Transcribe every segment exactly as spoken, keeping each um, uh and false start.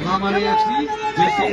Lamare F C, Jesse.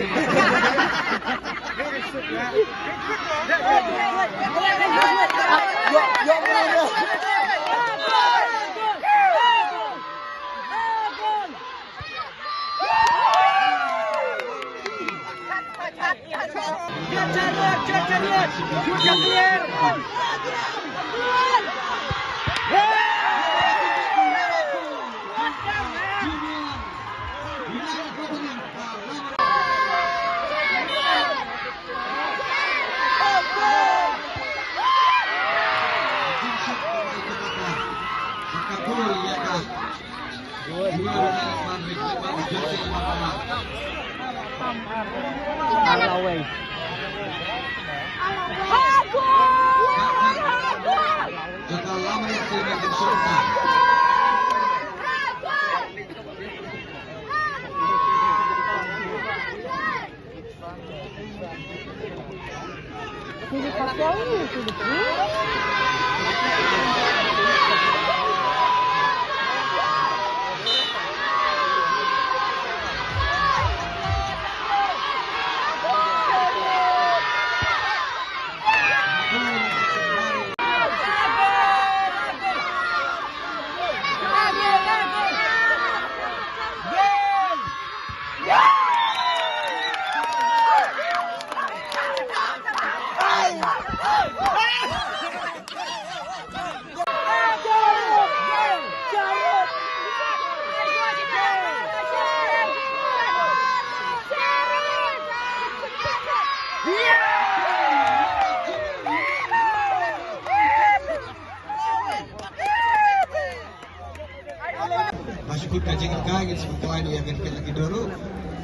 Ba shu kut ka jingïalehkai, ngin shu kut ka lai ïa ka tiket lucky draw ruh.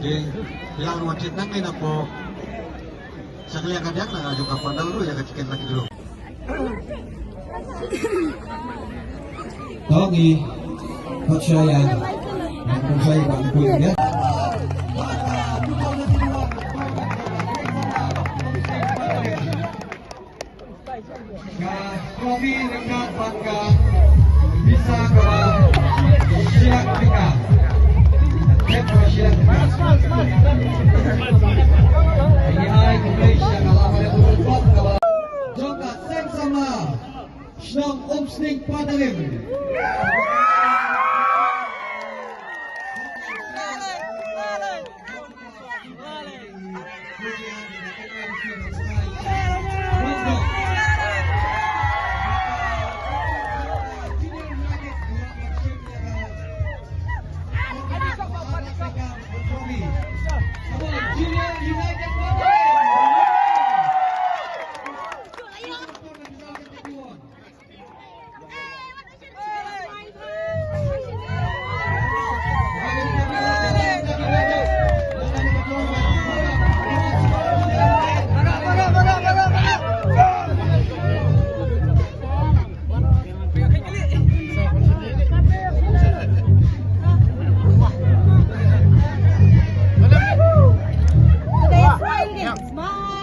Te, ïa, ngan wan thied nangne napoh. Sa ka liang ka diang na ka jong ka pandal ruh ïa ka tiket lucky draw. To ngi, kot sha ïa. Ngan pynshai ba ngi pyn ïa. Ka trophy ryngkat bad ka pisa kaba shi lak tyngka. Ka shi lak tyngka. Ngi ai khublei sha ka Lamare Football Club kaba jong ka Seng Samla, shnong Umsning Padarim. Smile.